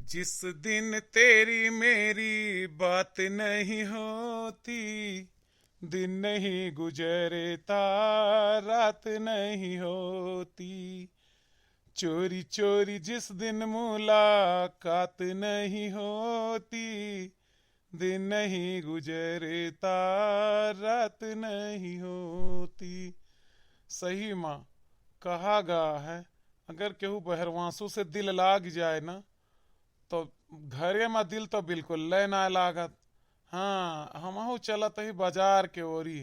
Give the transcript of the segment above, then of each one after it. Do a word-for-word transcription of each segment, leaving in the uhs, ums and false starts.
जिस दिन तेरी मेरी बात नहीं होती, दिन नहीं गुजरता, रात नहीं होती। चोरी चोरी जिस दिन मुलाकात नहीं होती, दिन नहीं गुजरता, रात नहीं होती। सही मा कहा गा है, अगर केहू बहरवासु से दिल लाग जाए ना, तो घरे मा दिल तो बिल्कुल लय ना लागत। हाँ, हमहू चलत ही बाजार के ओरी,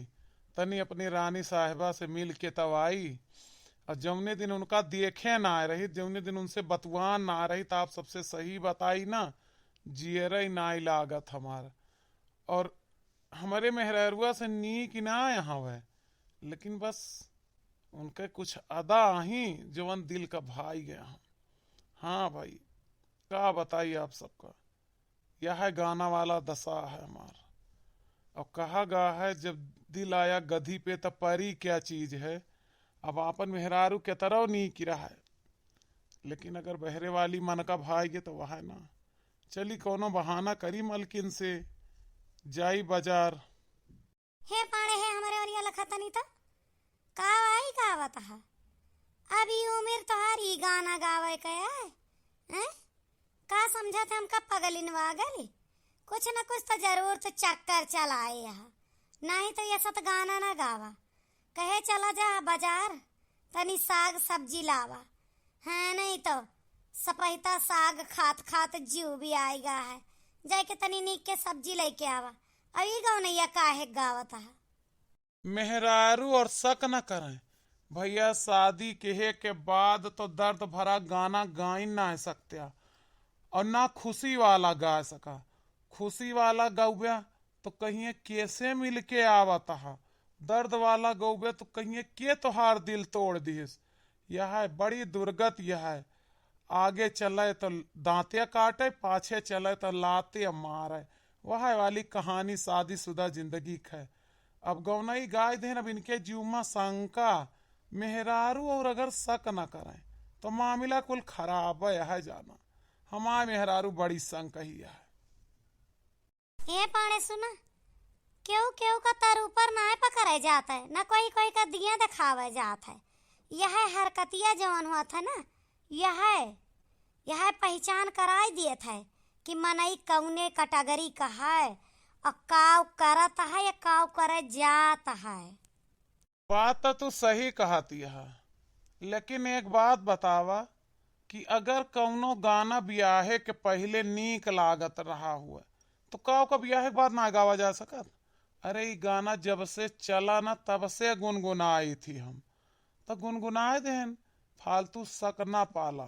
तनी अपनी रानी साहिबा से मिल के तब आई। और जौने दिन उनका देखे ना आए रही, जौने दिन उनसे बतुआन ना आए रही, तो आप सबसे सही बताई ना, जियरई नाई लागत हमार। और हमरे मेहरारुआ से नीक ना हवे, लेकिन बस उनके कुछ अदा आही जवन दिल का भाई गया हम। हाँ भाई, का बताई आप सबका, यह गाना वाला दशा है हमार। और कहा गा है, जब दिल आया गधी पे, तब परी क्या चीज है। अब आपन मेहरारू के तरह नीक रहा है, लेकिन अगर बहरे वाली मन का भाई गे तो वह है ना। चली, कौनो बहाना करी मलकिन से, जाई बाजार। हे पाड़े, हे हमरे ओरिया लखा तनी तो, का भाई का आवत है? अब ई उमिर तोहार ई गाना गावे के है? हैं? का समझत है हमका पगलिन वागल? कुछ न कुछ तो जरूर तो चक्कर चलाए है, नहीं तो ये सत गाना ना गावा। कहे चला जा बाजार, तनी साग सब्जी लावा। हाँ, नहीं तो सपहिता साग खात खात जीव भी आएगा है। जाके तनी नीक के सब्जी लेके आवा। अब ई गौनैया काहे गावत है? मेहरारू और शक न करें भैया, शादी केहे के बाद तो दर्द भरा गाना गाइन ना सकत्या और ना खुशी वाला गा सका। खुशी वाला गौब्या तो कहिए कैसे मिल के आवत हा, दर्द वाला गौबे तो कहिए के तोहार दिल तोड़ दिहिस। यह है बड़ी दुर्गत, यह है आगे चले तो दांते काटे, पाछे चले तो लाते मारे। वह वाली कहानी शादीशुदा जिंदगी क है। अब गौनई गाय देन, अब इनके जीव मा शंका, मेहरारू और अगर शक न करें तो मामला कुल खराब है, यह जाना। हमार मेहरारू बड़ी शंका ही है। ए पाड़े सुना, केहू केहू का तर ऊपर नाय पकड़े जात है, न कोई कोई का दिया देखावे जात है। यह हरकतिया जवन हुआ था ना, यह, यह पहचान कराई दियत है कि मनई कौने कैटेगरी का है और काव करत है या काव करे जात है। बात त तू सही कहत यह, लेकिन एक बात बतावा कि अगर कौनो गाना बियाहे के पहिले नीक लागत रहा हुआ, तो का ओकर बियाहे के बाद ना गावा जा सकत? अरे, ई गाना जब से चला ना, तब से गुनगुनाई थी हम, तो गुनगुनाए देन, फालतू शक ना पाला।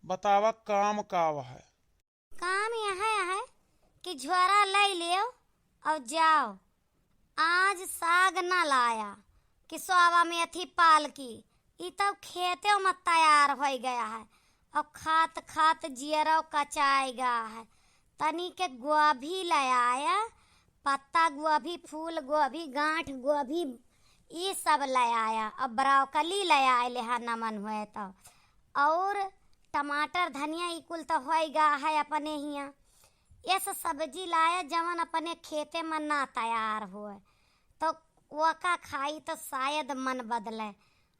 बतावा, काम का है? काम यह है कि झोरा लई लेव और जाओ। आज साग ना लाया कि सोवा मेथी पालकी, ई तो खेते में तैयार होई गया है। और खात खात जियरो कचाई गया है। तनी के गोभी ले आया, पत्ता गोभी, फूल गोभी, गांठ गोभी, ई सब ले आया। और ब्रोकली ले आए ले हा नमन हुए तो। और टमाटर, धनिया, ई कुल तो होई गा है अपने हियाँ। ये सब सब्जी लाया जवन अपने खेते में ना तैयार होए, तो ओका खाई तो शायद मन बदले।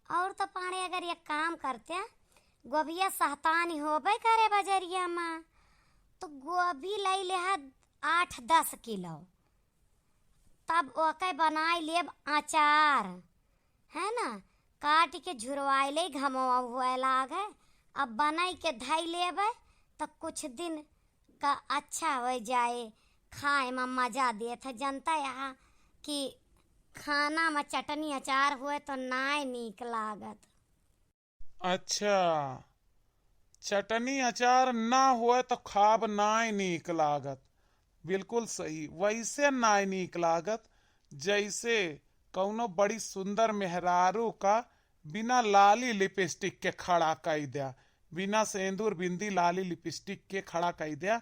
और तो पाड़े अगर ये काम करते, गोभिया सहतानी होबे करे बजरिया में, तो गोभी लई लेहा आठ दस किलो, तब ओके बनाई लेब अचार, है ना? काट के झुरवाई ले, घमवा हुए लागे, अब बनाई के धई लेबे, तो कुछ दिन का अच्छा हो जाए, खाए में मजा देत है। जनता यहाँ कि खाना में चटनी अचार हुए तो नाय नीक लागत। अच्छा, चटनी अचार ना होए तो खाब नाय नीक लागत। बिल्कुल सही, वैसे नाय नीक लागत जैसे कौनो बड़ी सुंदर मेहरारू का बिना लाली लिपस्टिक के खड़ा कई द्या, बिना सेंदूर बिंदी लाली लिपस्टिक के खड़ा कई द्या।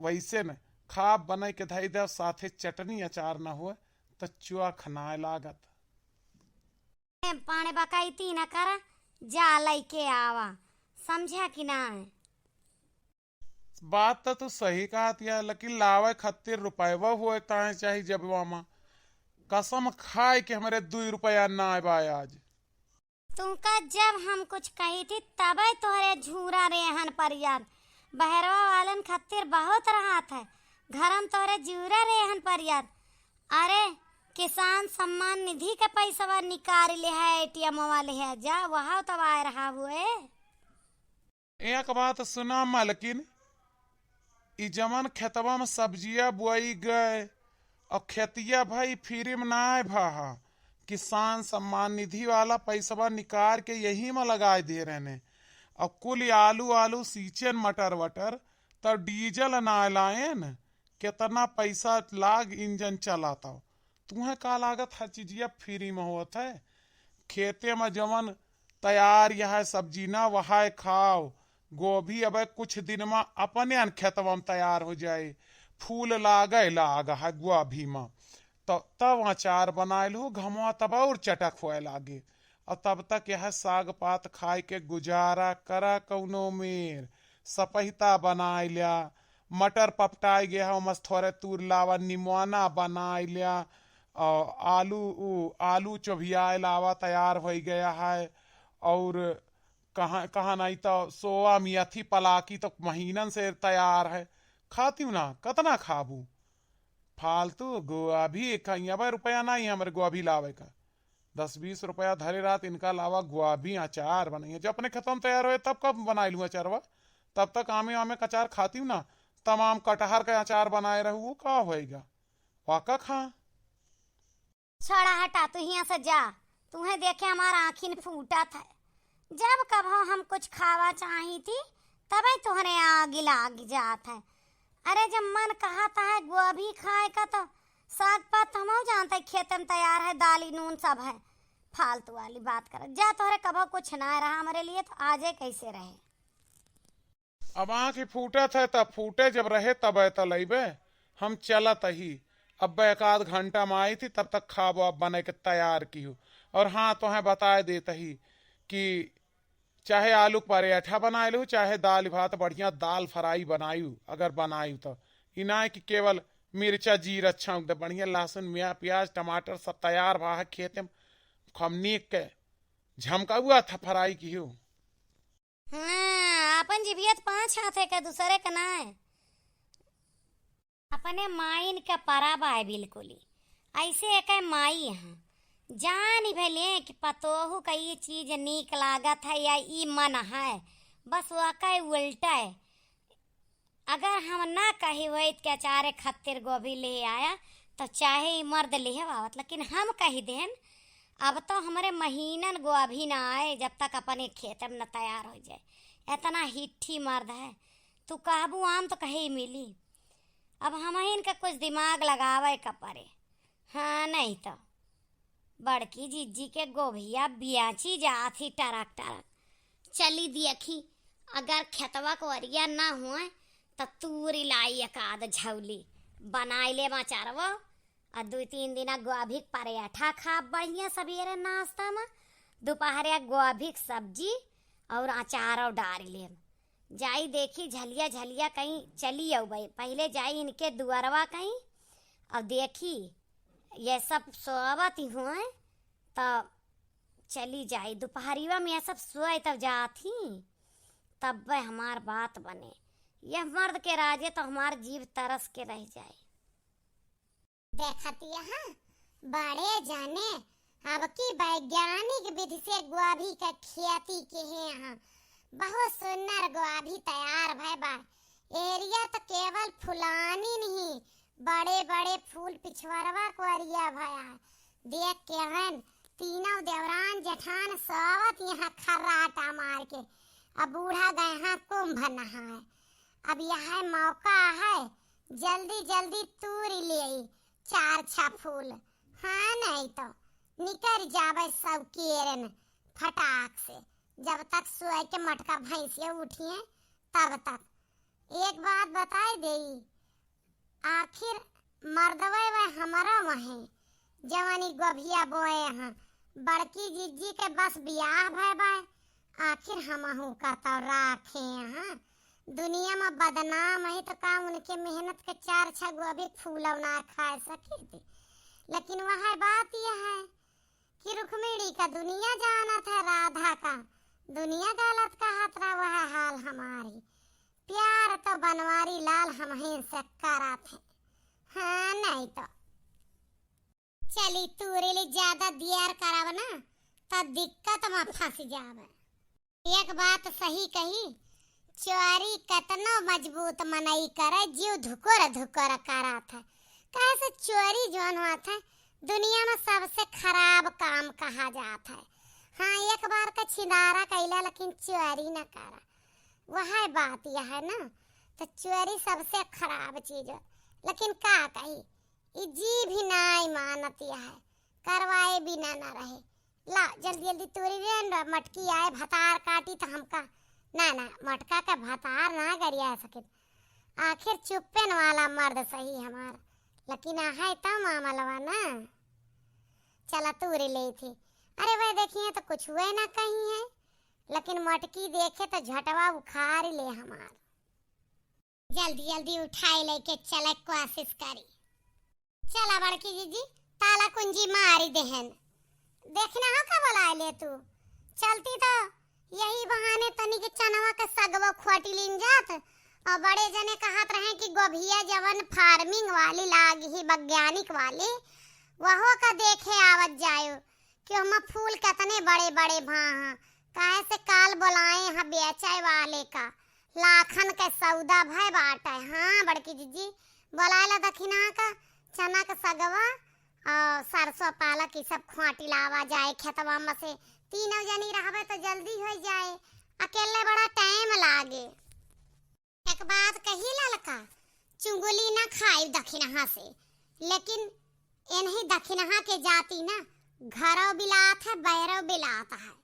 वैसे न खाब बनाई के धई द्या, साथे चटनी अचार ना होए तो चुआ खनाए लागत। ए, पाड़े बकैती न करा, जा लइके आवा, समझा कि नाय? बात त तू सही कहत या, लेकिन लावे खातिर रुपयवा होए ताहे चाही जबवा मा। कसम खाए के हमरे दुई रुपया ना आए बा आज। तुमका जब हम कुछ कही थी, तबे तोहरे झूरा रेहन परियात। बहरवा वालन खातिर बहुत रहत है, घरम तोहरे झूरा रेहन परियात। अरे, किसान सम्मान निधि के पैसवा निकाल ले है, एटीएम वाले है, जा वहाँ तब आए रहा हुए। एक बात सुना मलकिन, ई जवन खेतवा में सब्जिया बोई गए और खेतिया भाई फ्री में ना आए भा हा, किसान सम्मान निधि वाला पैसवा निकाल के यही में लगाए दे रहने। और कुल आलू आलू सींचेन मटर वटर, तब डीजल ना लाएन, कितना पैसा लाग इंजन चलाता। तुहें का लागत हर चीजिया फ्री में होत है? खेते में जवन तैयार यह सब्जी ना वहाय खाओ, गोभी अबे कुछ दिन में अपने अन खेतवा में तैयार हो जाए। फूल लागे लाग है गोभी में, तो तब अचार बनाए लू, घमवा तब और चटक होए लागे। और तब तक यह साग पात खाए के गुजारा करा कौनो मेर। सपहिता बनाए ल्या, मटर पपटाए गया है, ओमस थोड़े तूर लावा, निमोना बनाए ल्या, और आलू, उ, आलू चोभियाए लावा तैयार होई गया है। और कहाँ, कहाँ नहीं तो सोवा मेथी पलाकी तो महीनन से तैयार है। खातिउ ना, कतना खाबू? फालतू गोभी खाई, अब रुपया नहीं हमरे गोभी लावे का। दस बीस रुपया धरे रहत, इनका लावा गोभी अचार बनाइए। जब अपने खेतवा में तैयार होए तब कब बनाए लूँ अचारवा? तब तक आमे आमे के अचार खातिउ ना, तमाम कटहर के अचार बनाए रहू, वो का होएगा? वाका खा। छोड़ा हटा, तू हियाँ से जा, तुहें देखे हमार आँखिन फूटत है। जब कभो हम कुछ खावा चाही थी, तबे तोहरे आग लाग जात है। अरे, जब मन कहत है गोभी खाए का, तो साग पात हमहू जानत है, खेते में तैयार है, दाली नून सब है। फालतू वाली बात कर, जा, तोहरे कभो कुछ ना रहा हमरे लिए, तो आजे कैसे रहे? अब आँखी फूटत है, तब फूटे, जब रहे तब त लइबे। हम चलत ही, अब एक आध घंटा में आई थी, तब तक खाबो अब बने के तैयार की हो। और हाँ, तोहें बताए देत ही कि चाहे आलू के परेठा बनाए लू, चाहे दाल भात, बढ़िया दाल फ्राई बनायू, अगर बनायू तो। ई ना है कि केवल मिर्चा, जीरा छौंक दे, बढ़िया लहसुन, मिया, प्याज, टमाटर सब तैयार भा है खेते में, खूब नीक के झमकाउआ था फ्राई किहू। हाँ, आपन जिभिया त पाँच हाथ है का, दूसरे का ना है। अपने माइन के परा बाय बिल्कुल ही। ऐसे एक माई है, जान भले कि पतोहू का ई चीज नीक लागत है या ई मन है, बस वकै उल्टा है। अगर हम ना कही होइत कि अचारे खातिर गोभी ले आया, तो चाहे ई मर्द ले आवत, लेकिन हम कही देन, अब तो हमरे महीनन गोभी ना आए, जब तक अपने खेत में न तैयार हो जाए। इतना हिट्ठी मर्द है, तू कहबू आम तो कहीं मिली। अब हमहिन का कुछ दिमाग लगावे का परे। हाँ, नहीं तो बड़की जिज्जी के गोभिया बियाची जात ही टरक टरक। चली देखी, अगर खेतवा कोरिया ना हुए त तूरी लाई एक आध झौली, बनाई ले अचारवो। और दुई तीन दिना गोभी के परेठा खाब बढ़िया सबेरे नाश्ता में, दुपहरिया गोभी के सब्जी और अचारो डारी लेब। जाई देखी झलिया झलिया कहीं चली अउबे, पहिले जाई इनके दुअरवा कहीं और देखी ये सब सोवत ही हुए, तब चली जाई। दुपहरिया में ये सब सोए तब जात ही, तब हमार बात बने। यह मर्द के राजे तो हमार जीभ तरस के रह जाए। देखतिया हाँ, बड़े जाने अब की वैज्ञानिक विधि से गोभी के खेती किहे हैं। बहुत सुंदर गोभी तैयार भय बा। एरिया तो केवल फुलानी नहीं, बड़े बड़े फूल पिछवरवा कोरिया भया है। देख के हन तीनों देवरान जेठान सोवत यहाँ खर्राटा मार के। अब बूढ़ा गए हैं कुंभ नहाए। अब यह मौका है, जल्दी जल्दी तूरी ले आई चार छह फूल। हाँ, नहीं तो निकर जावे सब केरन फटाक से। जब तक सोए के मटका भैंसिया उठिए तब तक। एक बात बताए देई, आखिर मर्दवे वह हमरा वहे जवानी गोभिया बोए हैं। बड़की जिज्जी के बस बियाह भय बाय, आखिर हमहू का तो राखे हैं। दुनिया मा बदनाम है तो का उनके मेहनत के चार छह गोभी फूलव ना खाए सके थे। लेकिन वह बात यह है कि रुक्मिणी का दुनिया जानत है, राधा का दुनिया गलत कहत रहा, वह हाल हमारी। प्यार तो बनवारी लाल हमहीं से करत है। हाँ, नहीं तो। चली, तूरे ले ज्यादा दियार करब ना, त दिक्कत मा फंस जाब। एक बात सही कही, चोरी कतनो मजबूत मनई करे, जीव धुकुर धुकुर करत है। काहे से चोरी जौन होत है, दुनिया मा सबसे खराब काम कहा जात है। हाँ, एक बार का छिनारा कैला, लेकिन चोरी न करा। वह बात यह है ना, तो चोरी सबसे खराब चीज है। लेकिन का कही, ई जी भी नाई मानत यह है, करवाए बिना ना रहे। ला, जल्दी जल्दी तूरी रे न, मटकी आए, भतार काटी त हमका। ना, ना, मटका के भतार ना गरिया सके। आखिर चुप्पन वाला मर्द सही हमार, लेकिन आहे त मामलवा ना। चला तूरी ले थी। अरे वह देखिए तो कुछ हुए ना कहीं है, लेकिन मटकी देखे तो झटवा उखाड़ ले हमार। जल्दी जल्दी उठाए लेके चले कोशिश करी। चला बड़की जीजी, ताला कुंजी मारी देहन। देखना हो का बोलाए ले तू। चलती तो यही बहाने तनी के चनवा के सगवा खोटी लीन जात। और बड़े जने कहत रहे कि गोभिया जवन farming वाली लाग ही, वैज्ञानिक वाली, वहो का देखे आवत जायो कि ओमा फूल कितने बड़े बड़े भा हैं। काहे से काल बोलाए हैं बेचे वाले का, लाखन के सौदा भय बाटे। हाँ बड़की जीजी, बोलाए ला दखिना का, चना के सगवा और सरसों पालक ई सब खोटी लावा जाए खेतवा में से। तीनों जनी रहबे तो जल्दी हो जाए, अकेले बड़ा टाइम लागे। एक बात कही ललका, चुंगुली ना खाई दखिनहा से, लेकिन इन्हीं दखिनहा के जाति ना घरो बिलात है, बहरो बिलात है।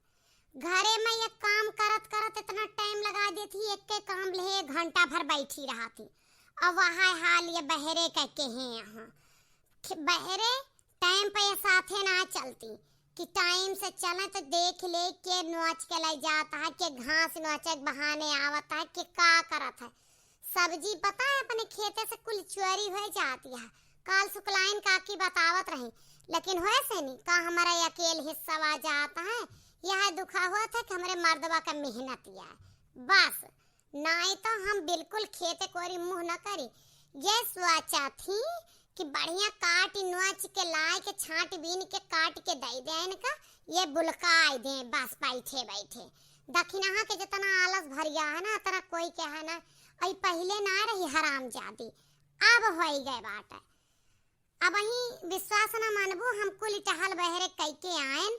घरे में ये काम करत करत इतना टाइम लगा देती, एक के काम ले घंटा भर बैठी रहती। अब वह हाल ये बहरे का के हैं यहाँ। ख-, बहरे टाइम पे ये साथे ना चलती कि टाइम से चले तो देख ले के नोच के ले जाता है, के घास नोचे के बहाने आवता है, के का करत है। सब्जी पता है अपने खेते से कुल चोरी हो जाती है। काल सुकलाइन काकी बतावत रही, लेकिन होए से नहीं का हमारा अकेल हिस्सा आ जाता है। यह दुखा होत है कि हमरे मर्दवा का मेहनत या है। बस नाई तो हम बिल्कुल खेते कोरी मुँह न करी। ये सोचा थी कि बढ़िया काट नोच के लाए के छाँट बीन के काट के दे दे इनका, ये बुलकाए दे बस बैठे बैठे। दखिनहा के जितना आलस भरिया है ना, उतना कोई के है ना। अई पहिले ना रही हरामजादी, अब होई गए बाटे। अबहीं विश्वास न मानबू, हम कुल टहल बहरे कइके आएन,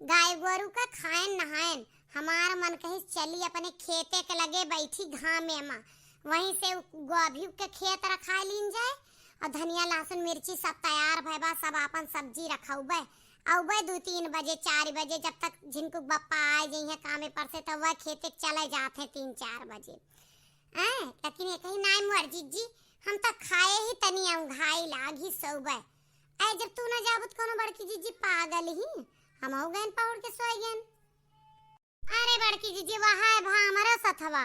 गाय गोरू का खाएन नहाएन। हमार मन कही चली अपने खेते के लगे बैठी घामे मा, वहीं से उ गोभी के खेत रखाए लीन जाए और धनिया लहसुन मिर्ची सब तैयार भय बा, सब आपन सब्जी रखउबे। अउबे दू तीन बजे, चार बजे, जब तक झिनकू बप्पा आए जइहें कामे पर से, तब वह खेते चले जात हैं तीन चार बजे। हैं, लेकिन ये कही नाई मोर जीजी, हम त खाए ही तनी अउंघाई लागी सउबे। ऐ जब तू न जाबू त कउनो बड़की जीजी पागल ही, हमहू गएन पहुड़ के सोए गएन। अरे बड़की जीजी, वहा है भा हमरे सथवा,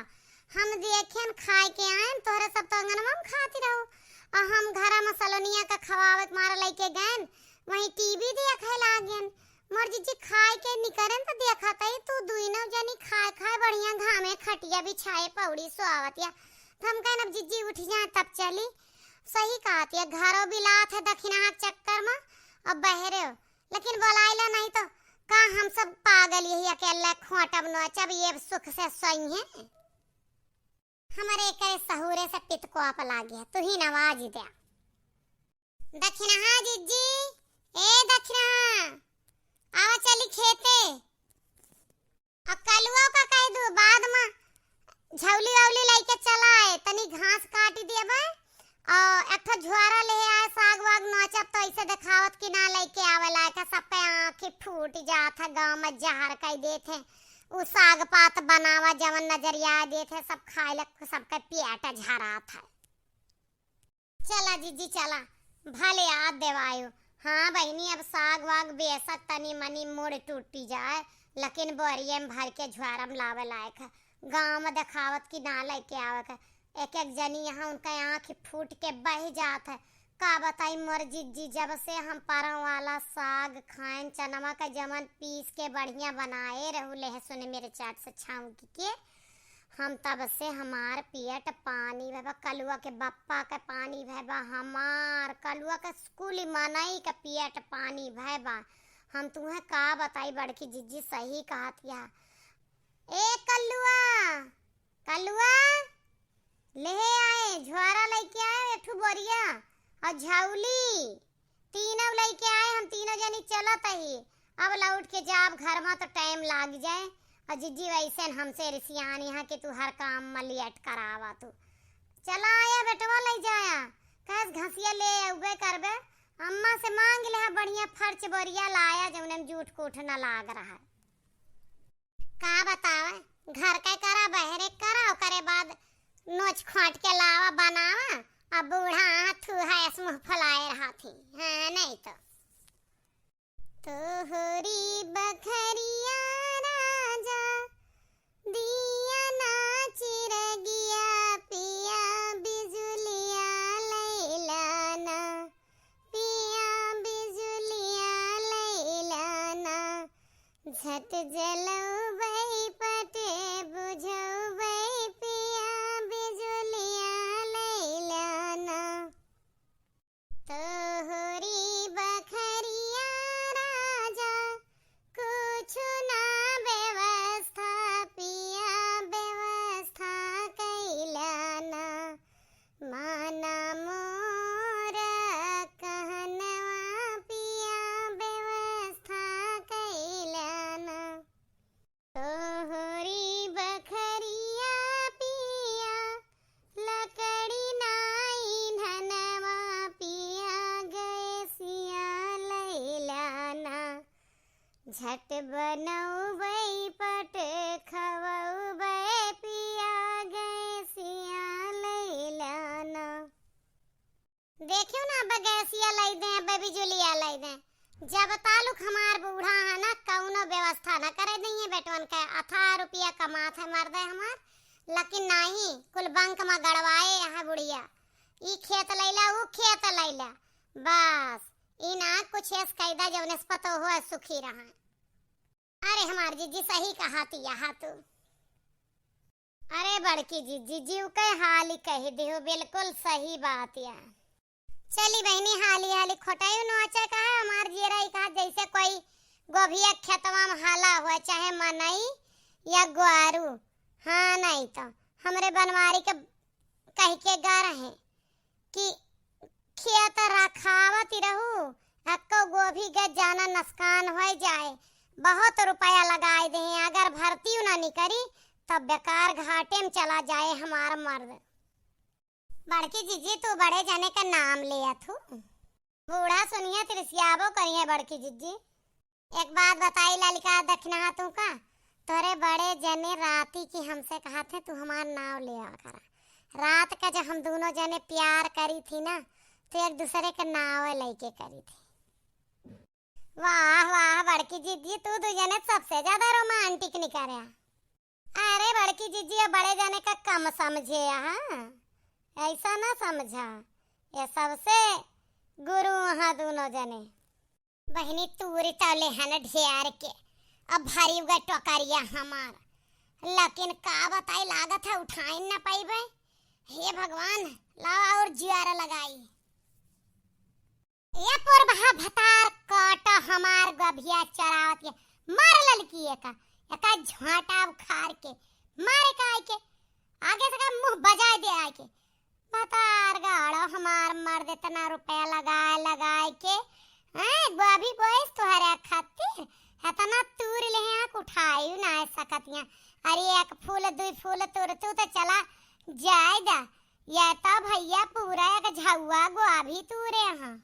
हम देखेन खाए के आएन, तोहरे सब तो अंगनवा में खाती रहो, और हम घरा में सलोनिया का खवावे के मारे लइके गएन, वहीं टीवी देखे लागेन। मोर जीजी खाए के निकरेन त देखत ही तू दुइनो जनी खाए खाए बढ़िया घामे खटिया बिछाए पौड़ी सोआवत या। त हम कहन अब जीजी उठ जाए तब चली। सही कहत या, घरो बिलात है दखिनहा के चक्कर में, अब बहरे हो। लेकिन बोलाइला नहीं तो का हम सब पागल यही अकेले खोटब नोचब ये सुख से सोई हैं। हमरे करे सहूरे से पितकोप लागे, तू ही नवाज द्या। दखिनहा जीजी, ए दखिनहा, आवा चली खेते। अब कलुआ का कह दू, बाद में झौली वौली लइके चला आए, तनी घास काटी देबे और एक ठो झुआरा ले आए, साग वाग नोचब तो ऐसे देखावत कि ना लइके आवे लायक है, सबके आँखी फूट जात है, गाँव में जहर कई देत है। उ साग पात बनावा जवन नजरिया देत है, सब खाए लग सबके पेट झरात है। चला जीजी चला, भले याद देवायो। हाँ बहिनी, अब साग वाग बेसत तनी मनी मूड़ टूटी जाए, लेकिन बोरिये में भर के झुआरम लावे लायक है। गाँव में देखावत कि ना लइके आवे के। एक एक जनी यहाँ उनका आँख फूट के बह जात है। का बताई मोर जिज्जी, जब से हम परौं वाला साग खाएन, चनवा का जवन पीस के बढ़िया बनाए रहू लहसुन मिर्चा से छौंक के, हम तब से हमार पियट पानी भय बा, कलुआ के बप्पा के पानी भय बा, हमार कलुआ के स्कूली मनई के पियट पानी भय बा। हम तुहें का बताई बड़की जिज्जी, सही कहत या। ए कलुआ, कलुआ, लेहे आए, झोरा लइके आए, एक ठू बोरिया और झौली, तीनों लइके आए, हम तीनों जनी चलत ही। अब लौट के जाब घर मा तो टाइम लाग जाए। और जिज्जी वैसे न हमसे रिसियान यहाँ कि तू हर काम मा लेट करावा तू। चला आया बेटवा लइ जाया, कस घसिया ले अउबे करबे, अम्मा से मांग लेहा बढ़िया फर्च बोरिया लाया जौने में जूठ कूठ न लाग रहा है। का बतावे, घर के करा, बहरे करा, ओकरे बाद नोच खोंट के लावा, बनावा, अब बूढ़ा हाथ है, मुँह फुलाए रहत ही। हाँ, नहीं तो। तोहरी बखरिया राजा, दिया ना चिरगिया, पिया बिजुलिया लैला ना, पिया बिजुलिया लैला ना। झट जलौबै पट बुझौबै पिया बिजुलिया लैला ना। तोहरी बखरिया राजा, कुछु ना व्यवस्था पिया व्यवस्था कैला ना। माना मोर कहनवा पिया व्यवस्था कैला ना। तोहरी बखरिया पिया, लकड़ी नाई धनवा पिया, गैसिया लैला ना। झट बनौबै पट खवौबै पिया, गैसिया लैला ना। देखियो ना, अब गैसिया लाई दे, अब बिजुलिया लाई दे। जब तालुक हमार बूढ़ा है ना, कौनो व्यवस्था ना करे देइए बेटवन के। अथाह रुपया कमात है मर्दे हमार, लेकिन नाही, कुल बंक मा गड़वाए यहाँ बुढ़िया। ई खेत लैला, ऊ खेत लैला, बस ई ना कुछ ऐस कैदा जौने से पतो हो सुखी रहा। अरे हमार जिज्जी सही कहा तिया हा तू। अरे बड़की जिज्जी, जीव के हाल ही कही दिहो, बिल्कुल सही बात या। चली बहिनी, हाली हाली खोटाई नोचे कहा, हमार जियरा ही कहा जैसे कोई गोभिया खेतवा में हाला हुआ, चाहे मनई या ग्वारू। हाँ, नहीं तो हमरे बनवारी के कह के गा रहे कि खेत रखावत ही रहू, अक्को गोभी के जाना नुकसान होइ जाए, बहुत रुपया लगाए दे, अगर भर्ती ना निकरी, तब बेकार घाटे में चला जाए हमार मर्द। बड़की जिज्जी, तू बड़े जने का नाम लेत हू। बूढ़ा सुनिए, तिरसियाबो करिए बड़की जिज्जी। एक बात बताई ललिका दखिनहा तू का, तोरे बड़े जने राती की हमसे कहत है, तू हमार नाव लेवा करा। रात का जब हम दुनो जने प्यार करी थी ना, तो एक दूसरे के नाव लइके करी थी। वाह, वाह, बड़की जिज्जी, तू दू जने सबसे ज्यादा रोमांटिक निकरे। अरे बड़की जिज्जी, अब बड़े जने का कम समझे, हाँ? ऐसा ना समझा, ये सबसे गुरु हाँ दुनो जने। बहिनी, तूरी तौले हन ढेर के, अब भरी गए टोकरिया हमार, लेकिन का बताई, लागत है उठाइन ना पाइबे। हे भगवान, लाओ और जियारा लगाई। ये पुरबहा भतार काटा हमार गभिया चरावत के, मार ललकी एका, एका झांटा उखाड़ के, मारे का आइके, आगे से का मुंह बजाए दे आइके। भतार गाड़ो हमार मर्द इतना रुपया लगाए लगाए के, हैं, गोभी बोइस तुहरे खातिर, इतना तूर ले आँख उठाई ना सकतिया। अरे एक फूल दुई फूल तूर तू तो चला जाए दा, ये तो भैया पूरा एक झउआ गोभी तूरे हाँ।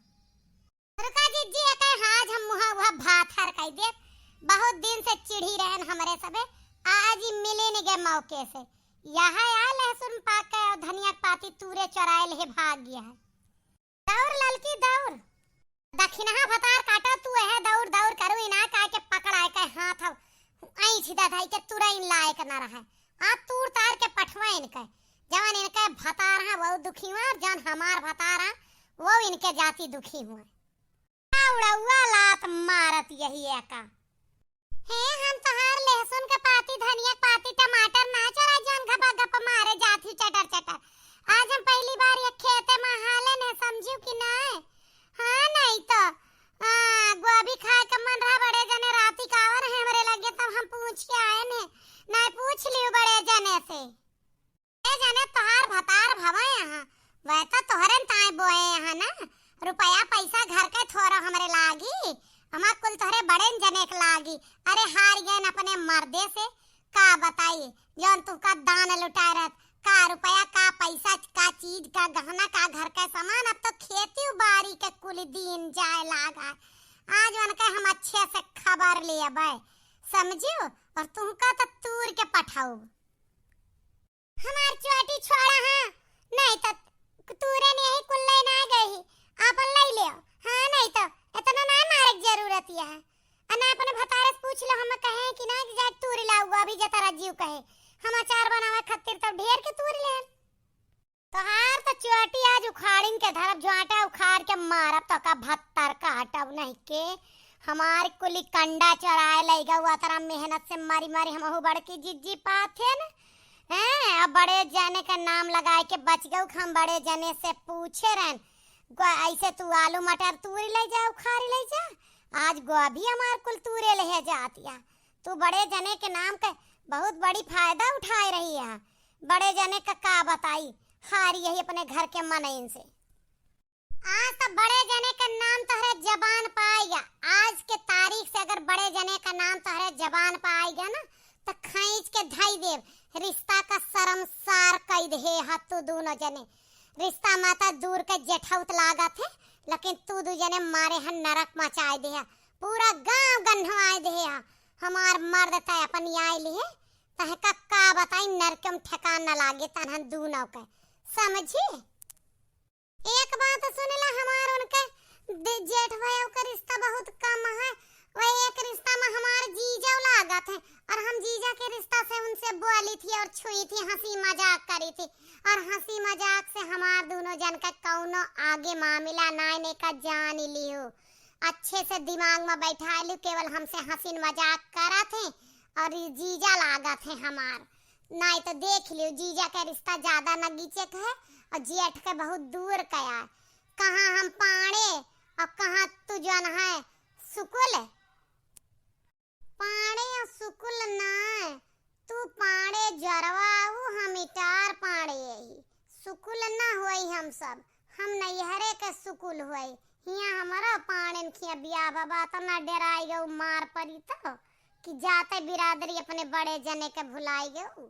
रुका जिज्जी, एकर आज हम मुहा उहा भात हर कई देब। बहुत दिन से चिढ़ी रहन हमरे सबे, आज ही मिले निगे मौके से। यहाँ आ लहसुन पाके और धनिया के पाती तूरे चोराए ले भाग गया है। दौड़ ललकी दौड़, दखिनहा भतार काटा तू है, दौड़ दौड़ करू इना का के पकड़ाए के हाथ हो, ऐंछ दधाई के तुरैन लायक न रहे। आ तूर तार के पठवा इनके। जवन इनके भतार हैं, वो दुखी हुआ, और जवन हमार भतार हैं, वो इनके जाति दुखी हुआ। आ उड़ौआ लात मारत यही एका। हे, हम तोहार लहसुन के पाती, धनिया के पाती, टमाटर ना चोराई, जवन घपा घप मारे जात ही चटर चटर। आज हम पहली बार ये खेते में हाले ने, समझियो कि नाय? हाँ, नहीं तो। हाँ, गोभी खाए के मन रहा, बड़े जने राती का आवर है हमरे लगे, तब हम पूछ के आए ने। नहीं पूछ लियो बड़े जने से। ए जने तोहार भतार भवे यहाँ, वह तो तोहरे ताई बोए यहाँ ना। रुपया पैसा घर के थोड़ा हमरे लागी, हमार कुल तोहरे बड़े जने के लागी। अरे हार गए न अपने मर्दे से, का बताई, जौन तू का दान लुटाए रहत, का रुपया, का पैसा, का चीज, का गहना, का घर का सामान, अब तो खेती बाड़ी के कुल दिन जाए लागा। आज उनके हम अच्छे से खबर लेबै, समझियो, और तुमका तो तूर के पठाऊ। हमार चोटी छोड़ा, हाँ, नहीं तो तूरे ने ही कुल्ले ना गई, आपन ले ले। हाँ, नहीं तो इतना ना मारे के जरूरत यह है। आ ना अपने भतारे से पूछ लो, हम कहे कि ना कि जाए तूर लाऊ, अभी जतारा जीव कहे। हम अचार बनावे खातिर तब ढेर के तूर ले। तोहार तो चोटी आज उखाड़िन के धरब, ज्वाटा उखाड़ के मारब, तो का भत्तर काटब नहीं के। हमार कुली कंडा चराए लइगा, उतरा मेहनत से मरी मरी हमहू बड़की जिज्जी पाथे न। हैं, अब बड़े जने का नाम लगाए के बच गऊ, हम बड़े जने से पूछे रहन, "गो-, ऐसे तू आलू मटर तूरी ले जा, उखाड़ी ले जा, आज गोभी हमार कुल तूरे ले जातिया।" तू बड़े जने के नाम के बहुत बड़ी फायदा उठाए रही है। बड़े जने का का बताई, हारी यही अपने घर के मनइन से। आज तो बड़े जने का नाम तोहरे जबान पे आइगा। आज के तारीख से अगर बड़े जने का नाम तोहरे जबान पे आइगा ना, तो खींच के धई देब। रिश्ता का शर्मसार कई दे हा तू दोनों जने। रिश्ता में तो दूर के जेठौत लागत है, लेकिन तू दू जने मारे हन नरक मचाए दे हा। पूरा गांव गन्हवाए दे हा। हमार मर्द तय अपन आए लिए, तह का का बताई, नरक में ठिकान न लागे तनहन दूनों के, समझी? एक बात सुन ला, हमार उनके दे-, जेठ भैया का रिश्ता बहुत कम है। वही एक रिश्ता में हमार जीजा लागत है, और हम जीजा के रिश्ता से उनसे बोली थी और छुई थी, हंसी मजाक करी थी, और हंसी मजाक से हमार दोनों जन का कौनो आगे मामला नाय ने का जान लियो। अच्छे से दिमाग में बैठा लियो, केवल हमसे हंसी मजाक करत है और ई जीजा लागत है हमार। नाय तो देख लियो, जीजा के रिश्ता ज्यादा नगीचे के है और जेठ के बहुत दूर का है। कहाँ हम पाड़े और कहाँ तू जौन है सुकुल। पाड़े और सुकुल ना, तू पाड़े जरवाऊ, हम इटार पाड़े यही। सुकुल ना होई हम सब, हम नैहरे के सुकुल होई। हियाँ हमारा पाड़न खिया बियाह बाबा, तना डेराई गऊ मार परी तो, कि जाते बिरादरी अपने बड़े जने के भुलाई गऊ।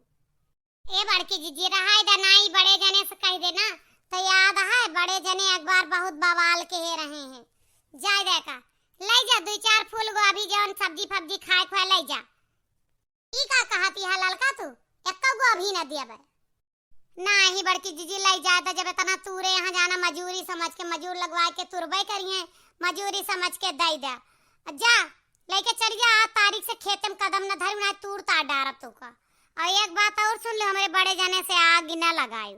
ए बड़की जिज्जी, रहाई दा नाई, बड़े जने से कह देना। तो याद है, बड़े जने एक बार बहुत बवाल के हे रहे हैं। जाए दे का, ले जा दुई चार फूल गोभी, जौन सब्जी फब्जी खाए खुआए ले जा। ई का कहत यह ललका तू? एक्को गोभी न दिया बे। नाही बड़की जिज्जी, ले जा दा, जब इतना तूरे यहाँ जाना मजूरी समझ के, मजूर लगवाए के तुरबे करिए, मजूरी समझ के दे दे। जा, लेके चल जा, आज तारीख से खेते में कदम न धरू, ना तूर तार डारब तू का। और एक बात और सुन लो, हमरे बड़े जने से आग न लगायो।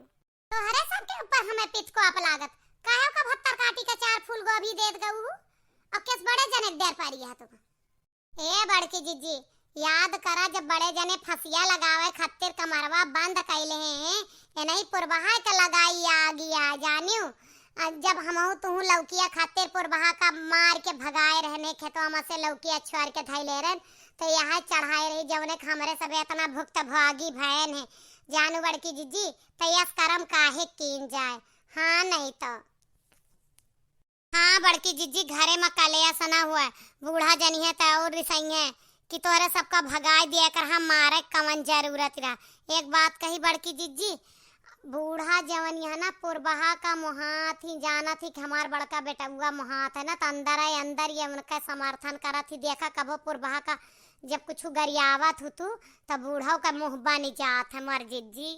तोहरे सबके ऊपर हमें पितको आप लागत, काहे का भत्तर काटी का चार फूल गोभी देत गऊ, और किस बड़े जने के डर पारी है तू? ए बड़की जिज्जी, याद करा जब बड़े जने फसिया लगावे खातिर कमरवा बंद कैले हैं, ए नहीं पुरबहा के लगाई आगिया जानियो। आ, जब हमहू तुहू लौकिया खातिर पुरबहा का मार के भगाए रहने खेतवा में से लौकिया छोड़ के धैले रहन, तो यह चढ़ाए रही जवने के हमरे सबे इतना भुक्त भागी भयन है। जानू बड़की जिज्जी, तो यस करम काहे कीन जाए? हाँ नहीं तो। हाँ बड़की जिज्जी, घरे में कलेश ना हुआ, बूढ़ा जनी है तो और रिसई है कि तोहरे सबका भगाए दिया कर हम मारे कवन जरूरत रहा। एक बात कही बड़की जिज्जी, बूढ़ा जवन यहाँ ना पुरबहा का मुहात ही जानत ही कि हमार बड़का बेटउआ मुहात है ना, तो अंदर है, अंदर ये उनका समर्थन करत ही। देखा कबो पुरबहा का जब कुछ गरियावत हो तू, तो बूढ़ा का मुँह बन जात है मर जिज्जी।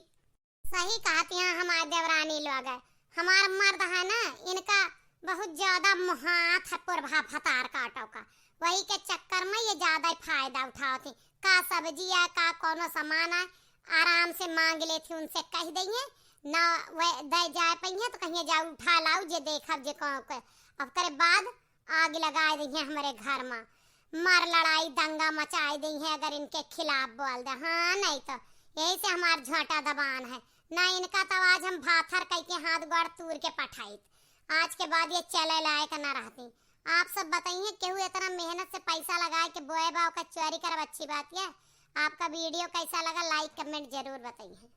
सही कहत यहाँ हमार देवरानी लोग है, हमार मर्द है ना, इनका बहुत ज्यादा मुहात है पुरबहा भतार काटो का, वही के चक्कर में ये ज्यादा ही फायदा उठावत ही। का सब्जी है, का कौनो सामान है, आराम से मांग लेत ही, उनसे कहि दइहें, ना वह दे जाए पइहें तो कहिहें जाउ उठा लाउ, जे देखब जे कौन के। अब करे बाद आग लगाए दइहें हमरे घर मा, मार लड़ाई दंगा मचाए दइहें अगर इनके खिलाफ बोल दे। हाँ, नहीं तो यही से हमार झोंटा दबान है ना, इनका तो आज हम भाथर कइके हाथ गोड़ तूर के पठाइत। आज के बाद ये चले लायक ना रहती। आप सब बताइए, केहू इतना मेहनत से पैसा लगाए के बोए बा, ओकर चोरी करब अच्छी बात है? आपका वीडियो कैसा लगा, लाइक कमेंट जरूर बताइए।